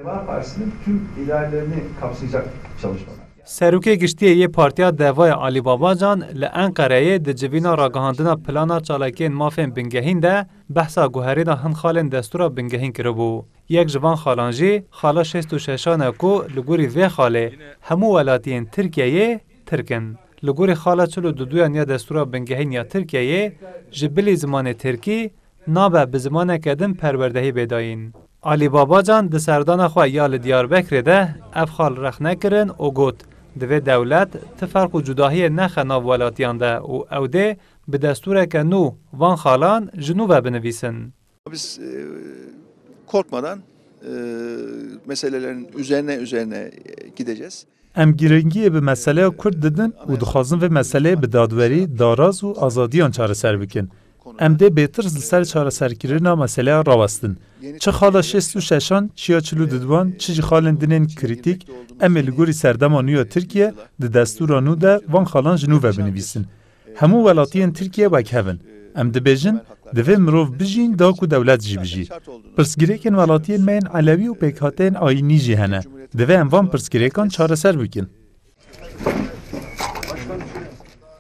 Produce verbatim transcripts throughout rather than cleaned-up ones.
Deva Partisi'nin tüm idarelerini kapsayacak çalışmalar. Serokê Giştî yê Partiya Devayê Alî Babacan li Enqereyê di civîna ragihandina plana çalakiyên mafên bingehîn de behsa guherîna hin xalên destûra bingehîn kiribû. Yek ji van xalan jî xala şêst û şeşan e ku li gorî vê xalê hemû welatiyên Tirkiyeyê Tirk in. Li gorî xala çil û duduyan ya destûra bingehîn ya Tirkiyeyê ji bilî zimanê Tirkî nabe bi zimaneke din perwerdehî bê dayîn. Alî Babacan di serdana xwe ya li Diyarbekirê de ev xal rexne kirin û got, divê dewlet ti ferq û cudahiyê nexe nav welatiyan de û ew dê bi destûreke nû van xalan ji nû ve binivîsin. Biz e, korkmadan e, meselelerin üzerine üzerine e, gideceğiz. Em girîngiyê bi meseleya Kurd didin û dixwazin vê meseleyê bi dadwerî, daraz û azadiyan çareser bikin. Em dê bêtirs li ser çareserkirina meseleya rawestin. Çi xala şêst û şeşan, çiya çil û duduan, çi jî xalên dinên krîtîk, em ê li gorî serdema nû ya Tirkiye di destûra nû de van xalan ji nû ve binivîsin. Hemû welatiyên Tirkiye wek hev in. Em dibêjin, divê mirov bijîn da ku dewlet jî bijî. Pirsgirêkên welatiyên me yên Elewî û pêkhateyên ayînî jî hene. Divê em van pirsgirêkan çareser bikin.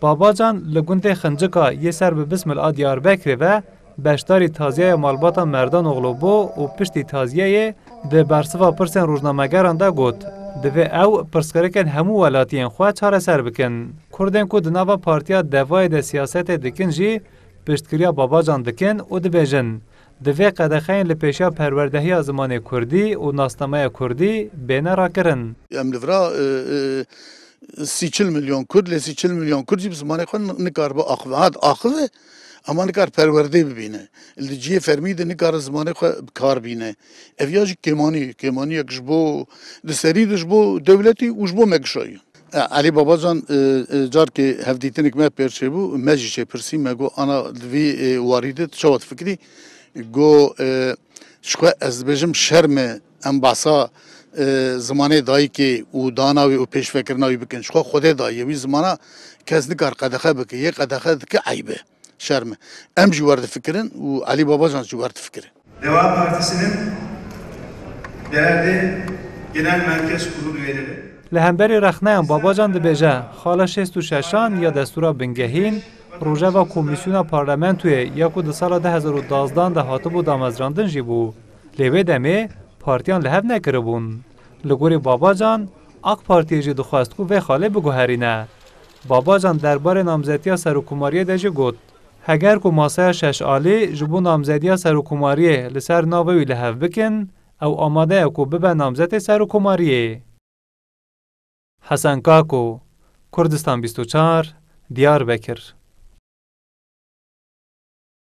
Babacan li gundê Xincika yê ser bi Bismil a Diyarbekirê ve beşdarî taziyeya malbata Merdan Oxlu bû û piştî taziyeyê di bersiva pirsên rojnamegeran de got, divê ew pirsgirêkên hemû welatiyên xwe çareser bikin. Kurdên ku di nava Partiya Devayê de siyasetê dikin jî piştgiriya Babacan dikin û dibêjin, divê qedexeyên li pêşiya perwerdehiya zimanê kurdî û nasnameya kurdî bêne rakirin. Em li vira e, e, sî çil milyon Kurd, lê sî çil milyon Kurd jî bi zimanê xwe ni- nikaribe axive. Hat axive, ama nikar perwerdê bibîne. Li cihê fermî de nikare zimanê xwe bi kar bîne. Ev ya jî kêmanî, kêmaniyek ji bo di serî de ji bo dewletî û ji bo me gişayî. E, Elî Babacan e, e, carkê hevdîtinek me pêr çêbû, me jî çêpirsî, me got, ana di vî e, warî de tu çawa difikirî? Got, e, ji xwe ez dibêjim şerm e, em behsa e, zimanê dayikê û dana wî û pêşvekirina wî bikin. Ji xwe Xwedê daye wî zimana kes nikar qedexe bike. Yê qedexe dike eyb e, şerm e. Em jî werdifikirin û Elî Babacan jî werdifikire. Deva Partisi'nin değerli genel merkez kurul üyeleri. Li hemberî rexneyan Babacan dibêje, xala şêst û şeşan ya destûra bingehîn, rojeva komîsyona parlamentoyê ya ku di sala du hezar û dazdan de hatibû damezrandin jî bû. Lê wê demê partiyan li hev nekiribûn. Li gorî Babacan, AK Partiyê jî dixwest ku vê xalê biguherîne. Babacan derbarê namzetiya serokkomariyê de jî got, heger ku masaya şeş alî ji bo namzediya serokkomariyê li ser navê wî li hev bikin, ew amade ye ku bibe namzetê serokkomariyê. Hesen Kako, Kurdistan bîst û çar, Diyarbekir.